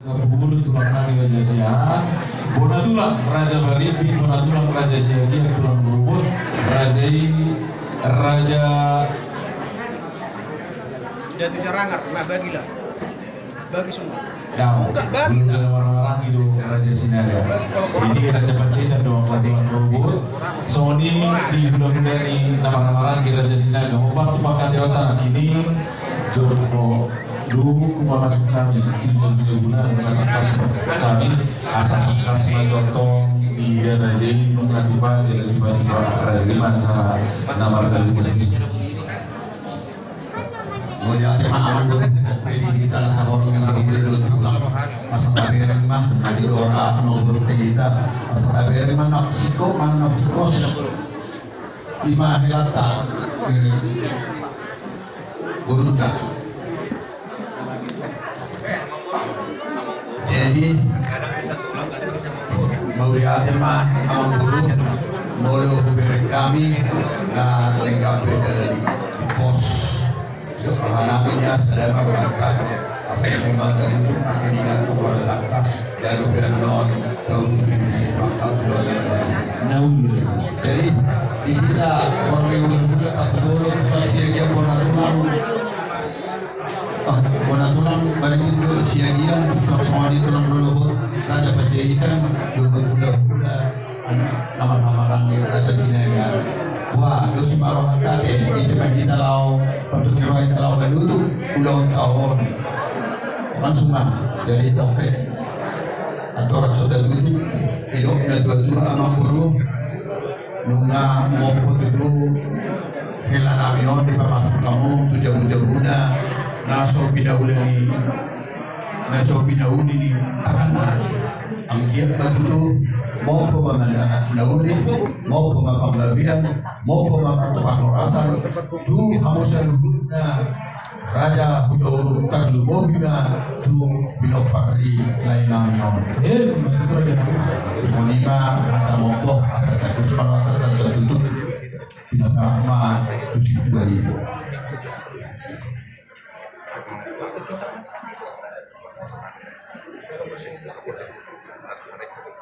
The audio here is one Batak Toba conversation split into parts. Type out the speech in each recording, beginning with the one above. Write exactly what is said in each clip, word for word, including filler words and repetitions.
Pahulu tulang nami Raja Siahaan, bona tulang Raja Barimbing, bona tulang Raja Siagian, tulang Rorobot, raja i, raja. Datu Jarangar, nah, bagilah. Bagi semua. Nah, buka, bagi. Marhaha-maranggi do Raja Sinaga. Jadi Raja Panjaitan do angka tulang Rorobot. Songon i di hula-hula ni na marhaha-maranggi Raja Sinaga. Hombar tu pangkataion ta nangkining. Jolo. Dung pamasuk hami tu jabu-jabuna, dung tangkas hami, asa tangkas ma tongtong di raja i, nunga tupa, jadi tupa-tupa raja i ma acara na marhaha-maranggi. Mauliate ma amang boru, pe di hita na sahorong yang dahulu do tulang. Asa tabereng ma, adi ora amang boru pe hita. Asa tabereng ma na siko, ma na sikos. Lima helanta. Borunta. Jadi, mauliate ma amang boru, molo hubereng hami, na lengkap pe jala di pos. Dohot hami ni asa dama berangkat, asa sumanda duduk, akhirnya tu berangkat. Daru pe annon, daru pe bisa bakal dua. Naung. Jadi, di hita, orang yang muda, tak boleh, tak sia-sia, pernah rumah. Ah, bona tulang Barimbing do Siagian, songon i tulang Rorobot, Raja Panjaitan, do hula-hula na marhaha-maranggi Raja Sinaga. Wah, dos ma rohanta ate, ise ma hita laho, partus ma hita laho manutup ulaonta on. Langsung ma, jadi oke. Andorang so tatutup, didok na tua-tua, amang boru. Nunga mompo tutu hela nami on dipamasuk hamu tu jabu-jabuna, na so pinauli ni, na so pinauli ni tanganna. Anggiat ma tutu mompo ma na, nauli, mompo ma panggabean, mompo ma parhorasan tu hamu saluhutna. Raja Hutauruk, tarlumobi ma tu pinompar ni lae nami on. Eh, songon i ma hata mompo, asa tandus ma rohanta, asa tatutup. Pinasahat ma tu si Tuhan i.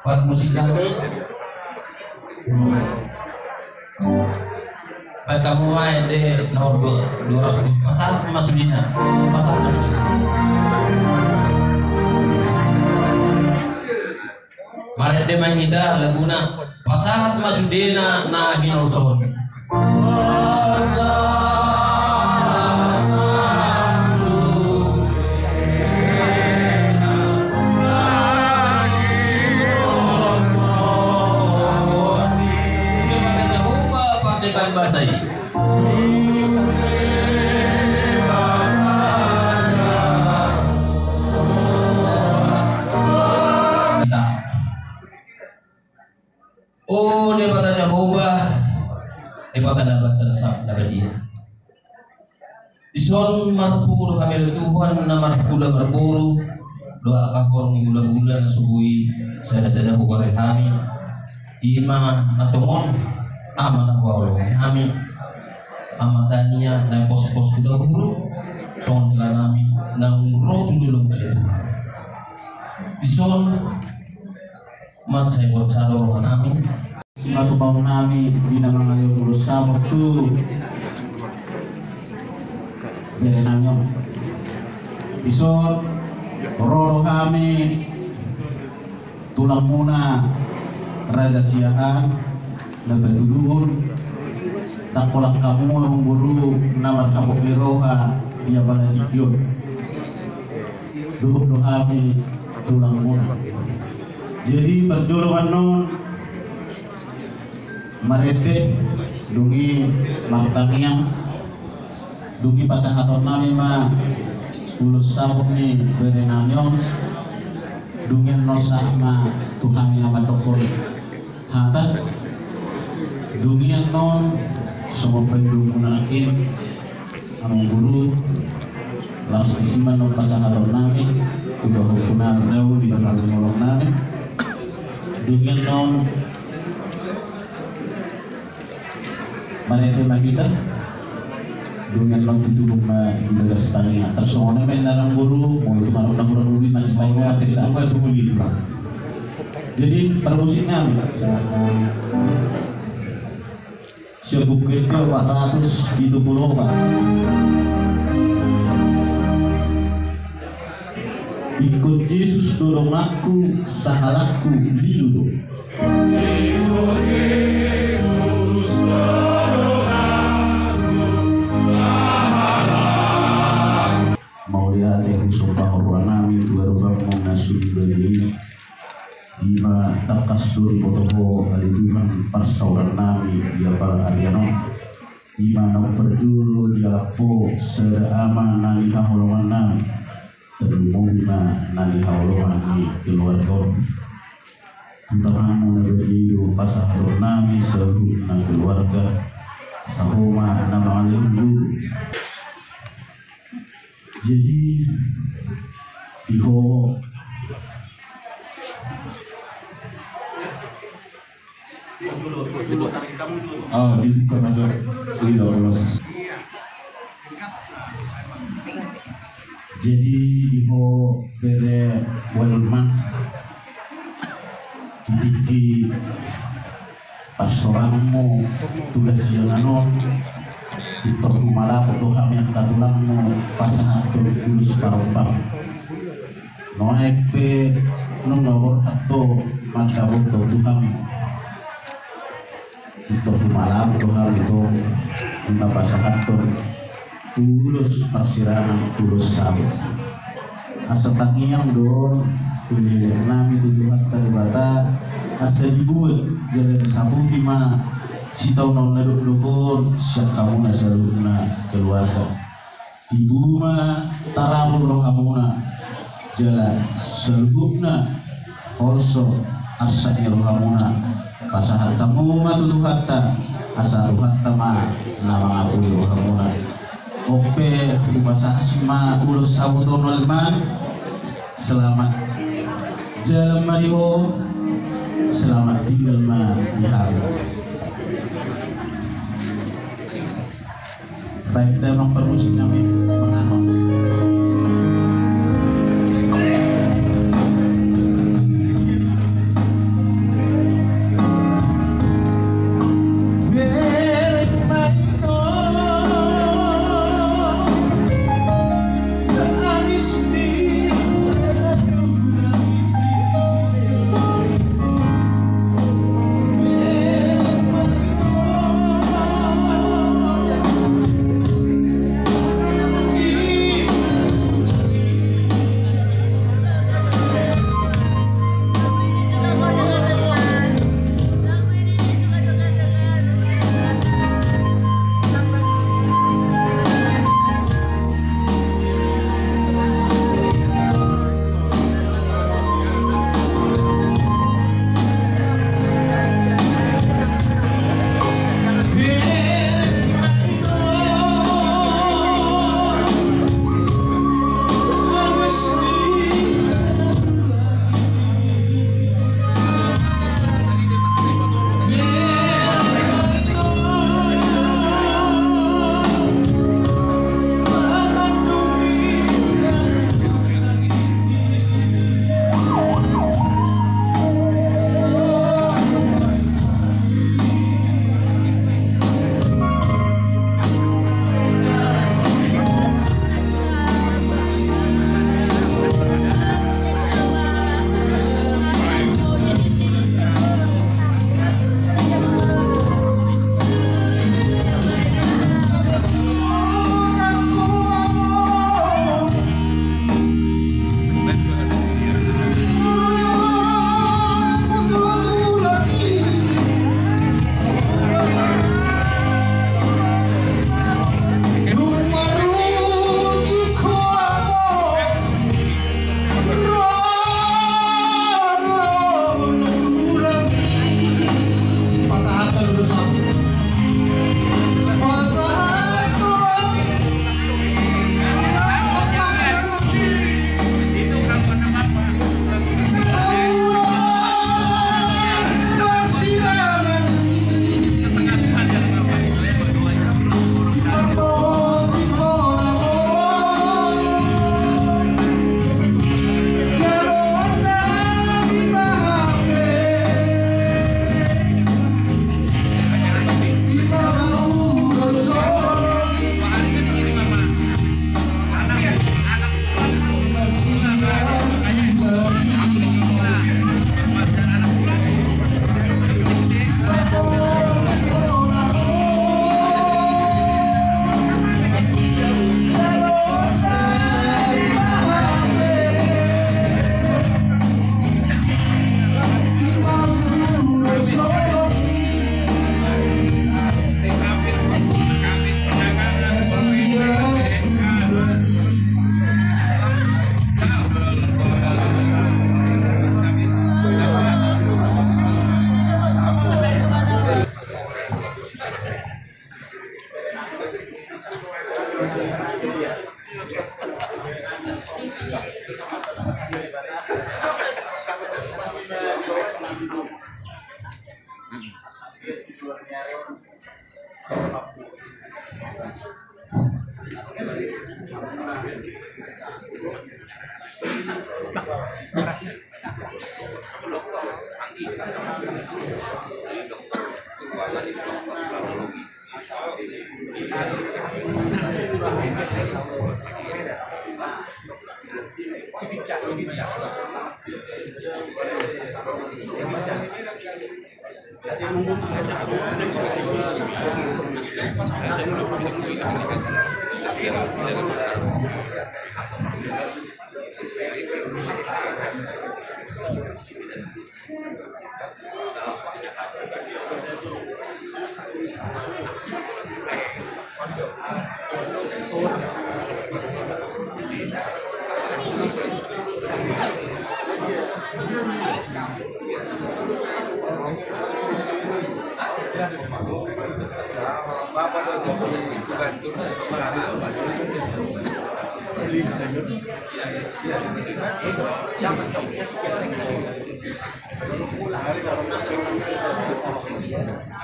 Parmusikan i. Baen hamu ma ende nomor dua, dua ratus tujuh. Pasahat ma sudena. Pasahat ma sudena. Marende ma hita laguna. Pasahat ma sudena na hinaholsohon. O Debata Jahowa, Debata na basa na sangap na badia. Dison marpungu do hami ale Tuhan na marhula marboru, dohot angka horong ni hulahula na so boi sada-sada hugoari hami. I ma na tongon ama na huhaholongi hami, ama Tania na pos-pos Hutauruk, songon hela nami naung ro tu jolo ale Tuhan. Dison mansai bocah do roha nami. Sipatupaon nami di na mangalehon ulos saput tu bere nami on. Dison ro do hami tulangmuna Raja Siahaan na patuduhon. Ndang holan hamu amangboru na marhabot ni roha di apala tingki on. Dohot do hami tulangmuna. Jadi parjolo annon marende, dung i martangiang, dung i pasahaton nami ma ulos saput ni bere nami on, dung i annon sahat ma tu hami na mandokkon hata. Dung i annon songon pangidoanmuna nangkin, amangboru, laos disi ma annon pasahaton nami tu pahompu nami, tu pahompu ni holong nami. Dung i annon marende ma hita. Dungan non tutulung ma di bagas tangiang. Tarsongon i ma inna nang boru, molo tung adong na hurang lobi masih paingat, tung ma tutu di tulang. Jadi, parmusik nami. Siap buku itu empat ratus pitu puluh opat. Ingkon Jesus do donganku, sahalakku lilu do. Mauliate husombahon roha nami tu adopanmu na sude badia i. Ima tangkas do diboto ho ale Tuhan parsaoran nami di apala arian on. Ima na umparjolo dialap ho sada ama na nihaholongan nami. Tarlumobi ma na nihaholongan ni keluarga on. Tu tanganmu na badia i do pasahaton nami saluhutna keluarga. Sahat ma na mangalehon dulu. Jadi, di ho. Oh, dibuka ma jo. Ui, ulos. Jadi, di ho bere Welman. Di tingki parsoranganmu tu hasiangan on, pintor humalaput do hami angka tulangmu pasahathon ulos parompa. Nuaeng pe nunga borhat ho mandapothon tu hami. Pintor humalaput do hami tu, ima pasahathon ulos parsirangan, ulos sabut. Asa tangiang do, hilehilehon nami tu Tuhanta Debata, asa dibuat jala disaputi ma sitaonon na dokdok on sian hamuna saluhutna keluarga. Tibu ma tarabur rohamuna, jala saluhutna holso arsak ni rohamuna, pasahat hamu ma tu Tuhanta, asa Tuhanta ma na mangapuli rohamuna. On pe hupasahat ma ulos sabut on, Welman. Selamat jalan ma di ho, selamat tinggal ma di hami. Baik, damang parmusik nami, manganhon.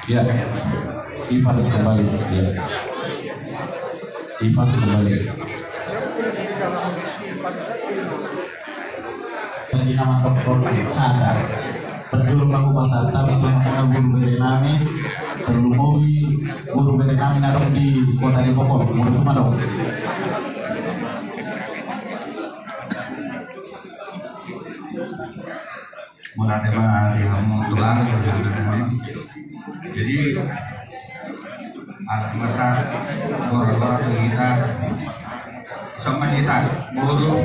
Ya, Ivan kembali. Ya. Ivan kembali. Jadi nama doktor ada. Penjuru lagu bahasa Tawi, tuan guru bere nami, terlumobi guru bere nami na adong di Kota Depok on, molo cuma dong. Mauliate ma di hamu tulang. Jadi, ala masa gora-gora tu hita, sama hita, boru,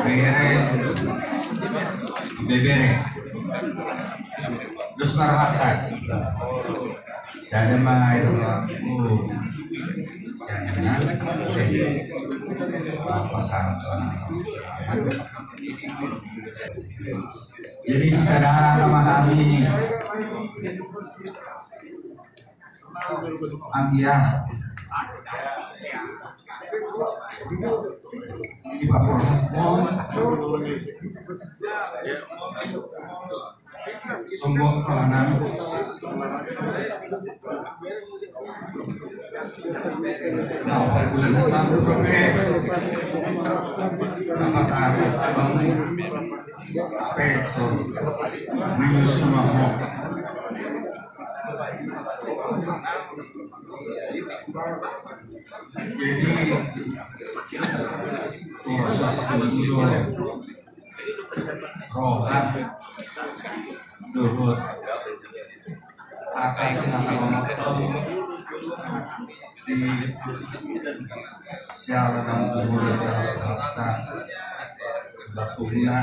bere, bebere. Dos marhaha. Sada ma itu. Oh. Sada ma. Apa sangkon? Jadi, sisada nama kami. Agia. Di Papua. Sungguh roha nami. Nah, bulan satu, Bro. Dapat hari, Abang. Peto. Menyusun mau. Jadi, proses dulu. Roha dohot atas kata ngomong di sialan nang guru kata bakuna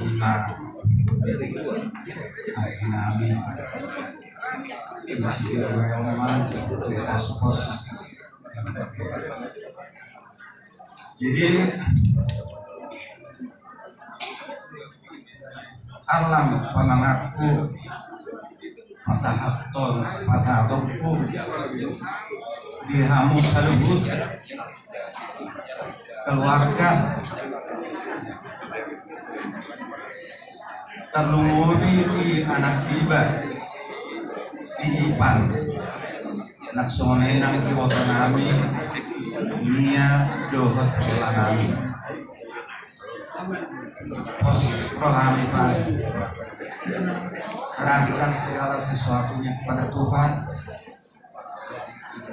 ima hari nami isi roman pos-pos. Jadi, alam pamanganku, pasahaton, pasahatonku di hamu saluhut keluarga, tarlumobi di anak niba si Ipan. Nang songon i nang iboto nami Nia dohot hela nami. Pos rohami, Pak. Serahkan segala sesuatunya kepada Tuhan.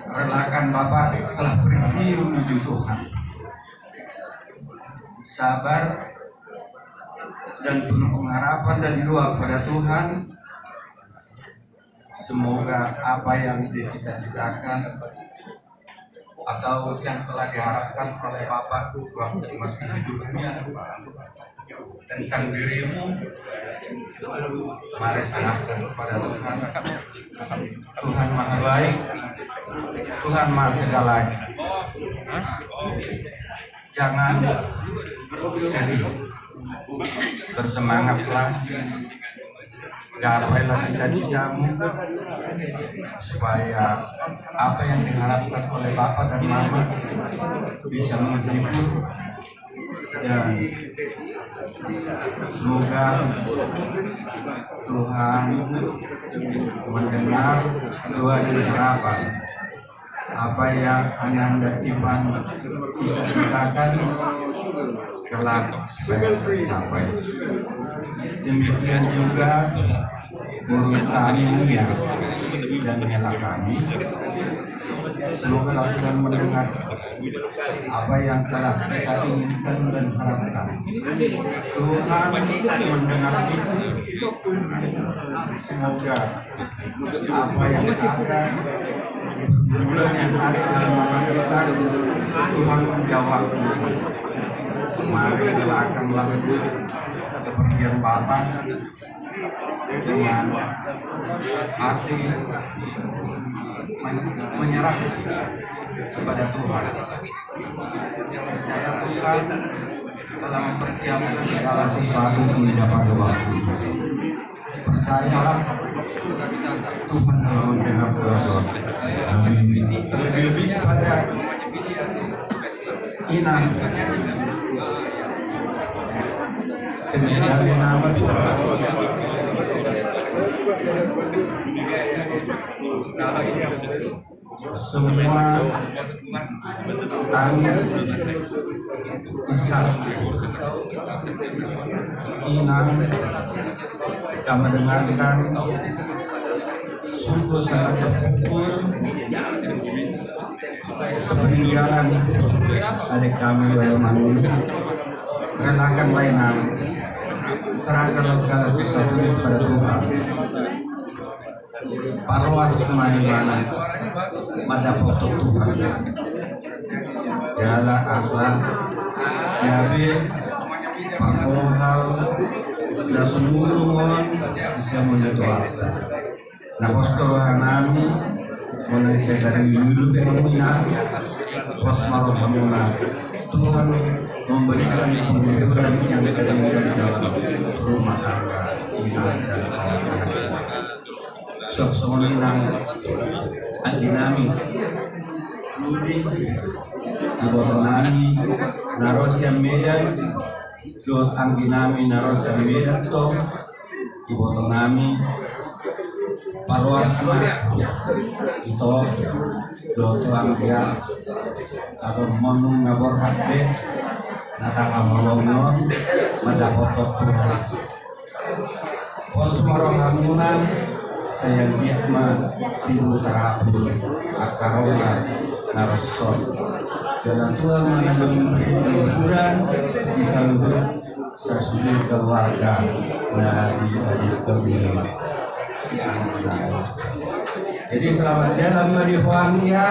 Relakan Bapak telah pergi menuju Tuhan. Sabar dan penuh pengharapan dan doa kepada Tuhan. Semoga apa yang dicita-citakan atau yang telah diharapkan oleh Bapak waktu masih hidupnya tentang dirimu, mari serahkan kepada Tuhan. Tuhan Maha Baik, Tuhan Maha Segalanya. Jangan sedih, bersemangatlah, gapailah cita-citamu, supaya apa yang diharapkan oleh Bapak dan Mama bisa menghibur, dan semoga Tuhan mendengar doa dan harapan. Apa yang Ananda Ivan cita-citakan kelak supaya tercapai. Demikian juga Guru kami mulia dan hela kami, semoga Tuhan mendengar apa yang telah kita inginkan dan harapkan. Tuhan mendengar itu. Semoga apa yang ada, pergumulan yang ada dalam hati kita, Tuhan menjawabnya. Mari relakanlah kepergian Bapak dengan hati men-, menyerah kepada Tuhan. Niscaya Tuhan telah mempersiapkan segala sesuatu yang indah pada waktunya. Percayalah, Tuhan telah mendengar doa-doa. Amin. Terlebih-lebih kepada Inang. Sedih sekali nama. Semua tangis, isak, Inang, kita mendengarkan, sungguh sangat terpukul sepeninggalan adik kami Welman ini. Relakanlah, Inang, serahkanlah segala sesuatu kepada Tuhan. Parrohas ma ibana mandapothon Tuhan. Jala asa gabe parbohal na sumurung on di siamun ni Tuhanta. Na pos do rohanami, molo sai tarlumobi pe hamu, Inang, pos ma rohamuna. Tuhan memberikan penghiburan yang terindah dalam rumah tangga Inang dan anak-anak. Suang songon i nang anggi nami Rudi, iboto nami na ro sian Medan, dohot anggi nami na ro sian Medan tong, iboto nami, parrohas ma ito, dohot tu anggia, aba monung na borhat be na tahaholongi on mandapothon Tuhan. Pos ma rohamuna, sai anggiat ma tibu tarapul angka roha na ro son. Jala Tuhan ma na gabe penghiburan di saluhut sasude keluarga na di adit kami. Jadi selamat jalan ma di ho anggia.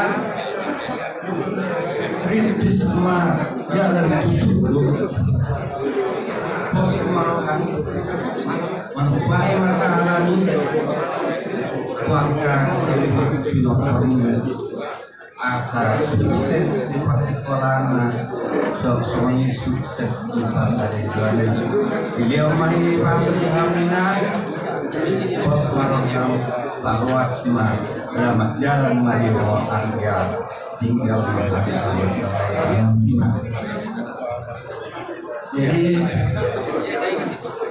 Rintis ma jalan tu surgo. Pos ma roham. Manupai ma sahalami. Tu angka saluhut pinotomu. Asa sukses di parsikolaan, suang songon i sukses di parkarejoan. Dilehon ma i pasu di hamuna. Pos ma roham, parrohas ma, selamat jalan ma di ho anggia. Tinggal ma hami salian. Jadi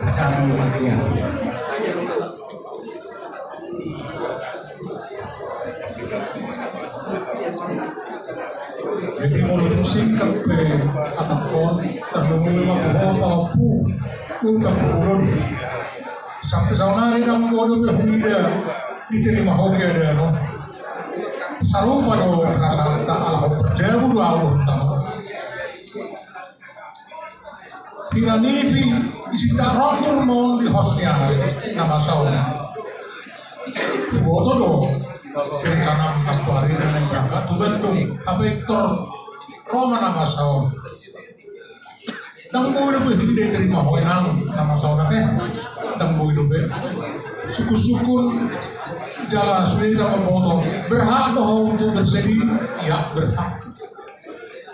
satu lagi. Jadi molo tung singkat pe hatangkon, tarlumobi ma tu ho pahompu, uta pulon. Sampe saonari ndang boi dope huida diterima ho keadaan on. Sarupa do perasaanta, ala ho parjabu do au dohot tano. Pira nipi isi taronggur ma on di hos ni ari na masa on. Huboto do rencana na tu ari na naeng berangkat tu Bandung, hape tor ro ma na masa on. Ndang boi dope huida diterima ho inang na masa on ate. Ndang boi dope. Sukun-sukun jala sude hita mamboto. Berhak do ho untuk bersedih? Iya, berhak.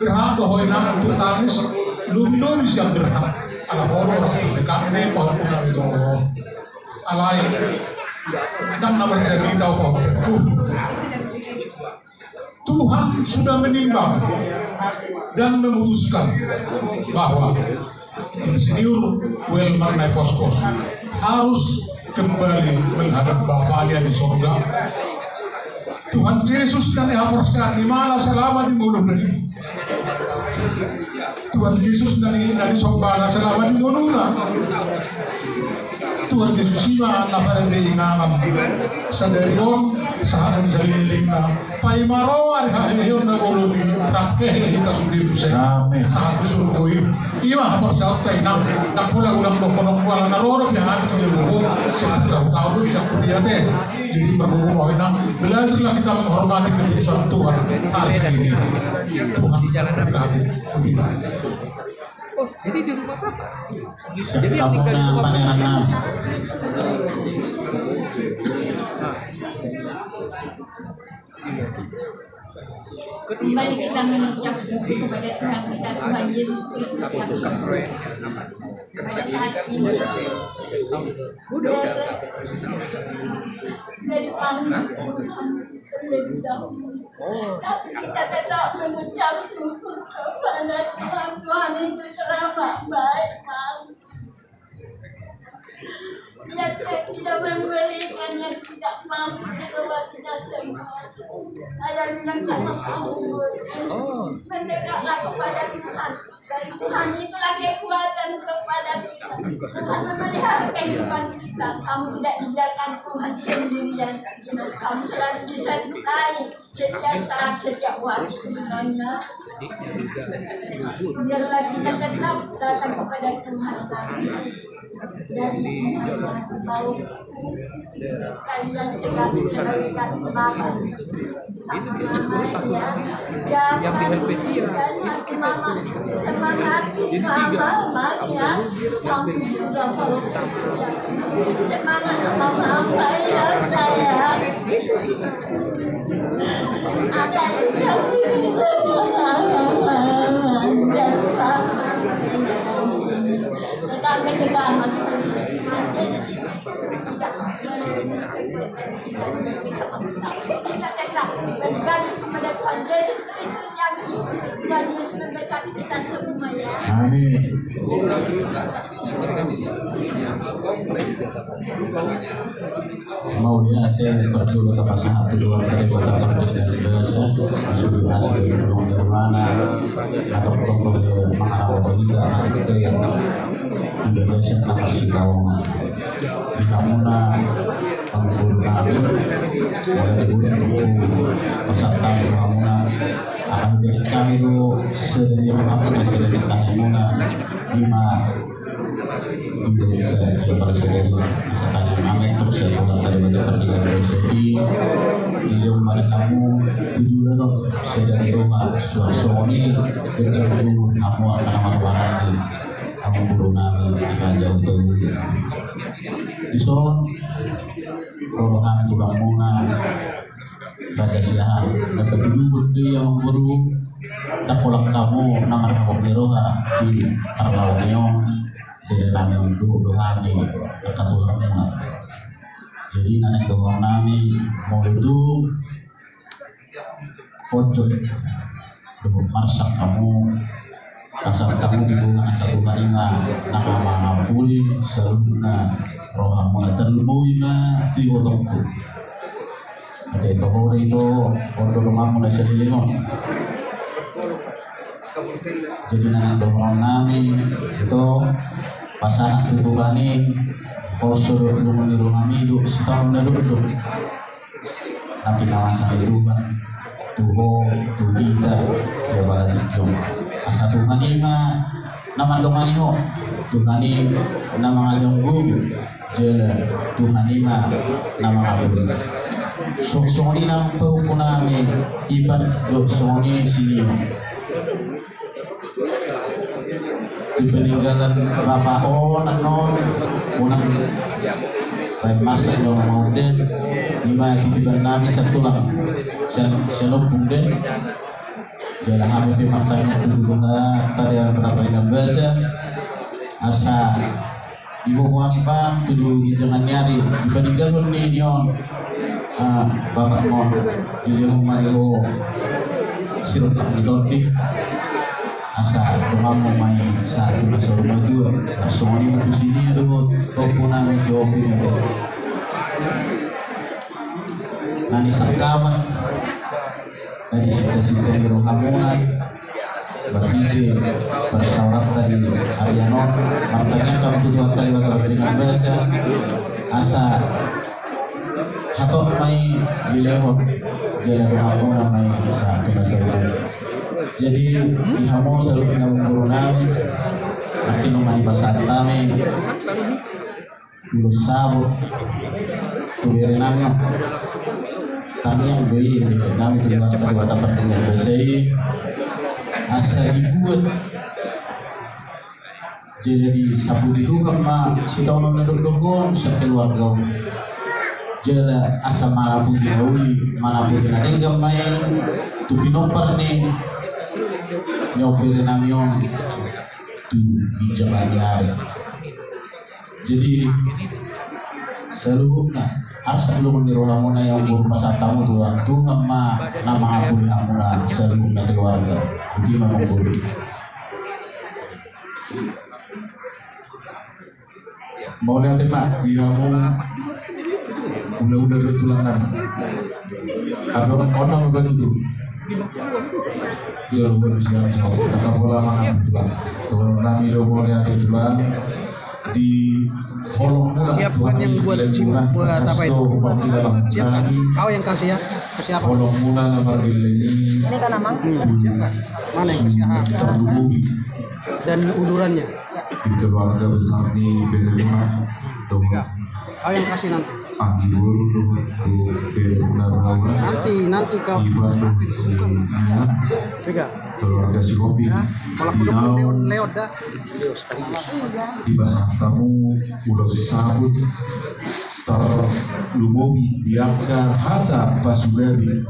Berhak do ho inang untuk tangis, lobi-lobi sian berhak. Ala ho do orang terdekat ni, pahompu nami tu ho. Alai ndang na marjadi tau ho. Tuhan sudah menimbang dan memutuskan bahwa Insinyur Welman Naipospos harus kembali menghadap Bapaknya di sorga. Tuhan Jesus na nihaporseaonna selama di ngoluna. Tuhan Jesus na ni, na nisombana selama di ngoluna. Tuhan Jesus i ma na parende inganan sadari on, sahat di salelengna. Paima ro ari haheheon na bolon i, rap hehe hita sude muse. Amin. Sahat tu surgo i. I ma haporseaonta inang, ndang pola ulang dohononku ala na ro do pe hami tu jabu, sian jabu tau do sian kuria te. Jadi margogo ma inang, belajarlah kita menghormati keputusan Tuhan hari ini. Tuhan memberkati. Oh, jadi di rumah Bapak? Jadi yang tinggal di rumah Bapak? Kembali kita mengucap syukur kepada Tuhan kita, Tuhan Yesus Kristus, yang pada saat ini sudah dipanggil Tuhan terlebih dahulu. Tapi kita tetap mengucap syukur kepada Tuhan. Tuhan itu teramat baik, Bang. Dia tidak memberikan yang tidak mampu kepada kita semua. Saya bilang sama kamu, mendekatlah kepada Tuhan. Dari Tuhan itulah kekuatan kepada kita. Tuhan memelihara kehidupan kita. Kamu tidak dibiarkan Tuhan sendirian. Kamu selalu disertai setiap saat, setiap waktu, Bunda. Biarlah kita tetap datang kepada Tuhan. Dari ini, kalian sebagai, sebagai kaki Mama. Sama Mama, ya. Jangan tinggalkan Mama. Semangati Mama, Mama, ya. Kami juga perlu semangat Mama, ya, sayang. Amin. Mauliate, parjolo tapasahat tu Tuhan, pada kota parjolo dari basa, sudah hasil dari rumah dari mana, atau tonggo dari mangarap apa juga, atau kita yang sudah biasa, atau si kawan. Di hamuna, ampun kami, mulai di bulan tunggu, pasal tahu hamuna, akan berkami lu, sedang hamuna, sedang hamuna, lima, Ibu, eh, para saudari, sekarang kami terus ya, Tuhan, tadi baca pernikahan dosa di, di rumah kamu, tujuh orang, sedang di rumah, suasoni, kecil dulu, kamu akan amat barati, kamu turun nami, raja untuk di son, rohani tulang muna, Raja Siahaan, na patuduhon do i amangboru, ndang holan hamu na marhabot ni roha di parlao ni on, di na naeng dohot do hami angka tulang muna. Jadi na naeng dohonon nami molo tung pojok dohot marsak hamu, pasal hamu tu Tuhan, asa Tuhan i ma na mangampuli saluhutna rohamuna, tarlumobi ma tu ibotongku. Ate toho do ito, ondo donganmu na saleleng on. Jadi na naeng dohonon nami ito, pasahat tu Tuhan i, poso dohot lomo ni rohami dohot sitaon na dokdok. Tapi nawasa ni Tuhan tu ho, tu hita, di apala tingki on. Asa Tuhan i ma na mandongani ho, Tuhan i na mangalehon gogo, jala Tuhan i ma na mangapuli. Songon i nang pahompu nami Ipan dohot songon i si Nio. Di peninggalan bapa ho nang on, unang baen marsak do na maunde, i ma titipan nami sian tulang, sian, sian ompung de. Jala hami pe martangiang tu Tuhanta di angka pardenggan basa, asa diboan i pang tu ginjangan ni ari, di paninggalhon ni on, ah, bapakmon, dilehon ma di ho siruntak ni tondi, asa donganmu ma i sahat tu na saur matua. Songon i ma tu si Nio dohot ompu nami si Opi, na nisangkapan, na disinta-sinta ni rohamuna, marhite parsaoranta di ari on. Martangiang hamu tu Tuhanta Debata Pardenggan Basa asa hatop ma i dilehon jala dohot hamuna ma i asa tu na saur matua. Jadi di hamu saluhutna boru nami, nangkin ma i pasahat hami ulos saput tu bere nami on. Tangiang do i bere nami tu Tuhanta Debata Pardenggan Basa i asa dibuat jala disaputi Tuhan ma sitaonon na dokdok on sakeluarga on. Jala asa manaputi na uli, manaputi na denggan ma i tu pinompar ni, ni bere nami on tu ginjang ni ari. Jadi saluhutna, asa lungun ni rohamuna i amang boru pasahat hamu tu Tuhan, Tuhan ma na mangapuli hamuna saluhutna keluarga. Botima amang boru. Mauliate ma di hamu hulahula dohot tulang nami. Adong on na mubagi tu. Jolo siap siap. Kata bola mana tulang. Tulang nami do mauliate tulang. Di holong muna. Siapkan yang buat sim-, buat apa itu? Siapkan. Kau yang kasih ya. Siapa? Holong muna na margelleng i. Ini kan, Amang? Hmm, siapkan. Mana yang kasih? Ah. Dan udurannya. Di keluarga besar ni bere muna. Tuh. Iya. Kau yang kasih nanti. Anggi boru dohot tu bere muna rawa. Nanti, nanti kau. Iban dohot si Ian. Tiga. Keluarga si Robi. Ya, kalau kudu pun Leon, Leon dah. Dipasahat hamu ulos saput tarlumobi di angka hata pasugari.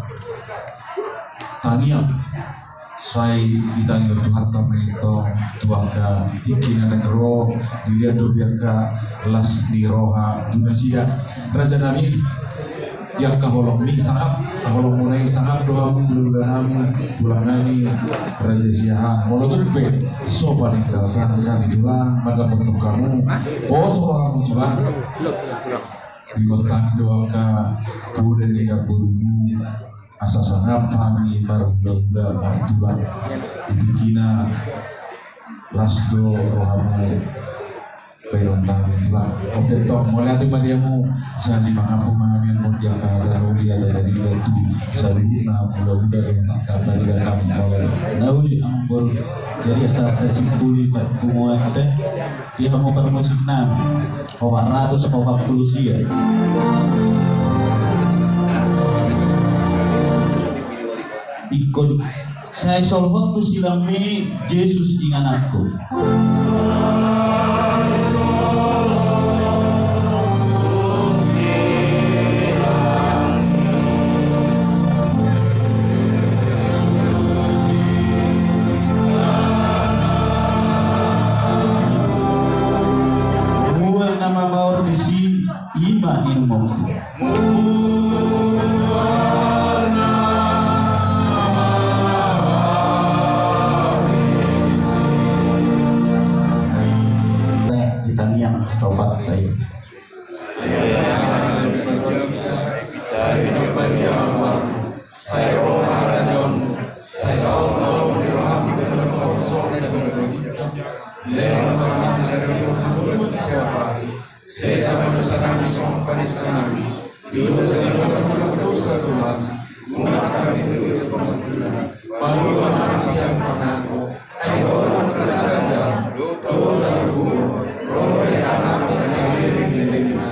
Tangiang sai ditangiang Tuhanta ma i tong tu angka tingki na naeng ro, dilehon dope angka las ni roha tu nasida. Raja nami, di angka holong ni sangap, holong muna i sangap do hamu hulahula nami, tulang nami, Raja Siahaan. Molo tung pe so paninggalhon hami tulang, mandapothon hamu, poso hamu tulang. Digontang do angka poda ni namborumu, asa sangap hami marhulahula martulang. Di tingkina las do rohamu. Baenon nami tulang. Oke tong, mauliate ma di hamu, sai mangampu ma hami on di angka hata na uli, hata na denggan tu saluhutna hulahula dohot angka tarigan nami. Mauliate. Na uli amang boru. Jadi asa tasimpuli ma punguan te. Di hamu parmusik nami. Opat ratus opat puluh sia. Ingkon. Sai solhot tu silangmi Jesus ingananku. Buat nama maor di si ima inumongku. Di tangiang topat tai. Sesa ma dosa nami songon panesanami. Di dosa ni dosa Tuhan. Muna hami tu pangunjunan. Palua ma hami sian pangago. Ai Ho do na harajaon, dohot halumpang, ro pe sangap saleleng ni lelengna.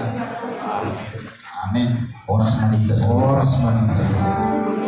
Amin. Horas ma di hita. Horas ma di hita.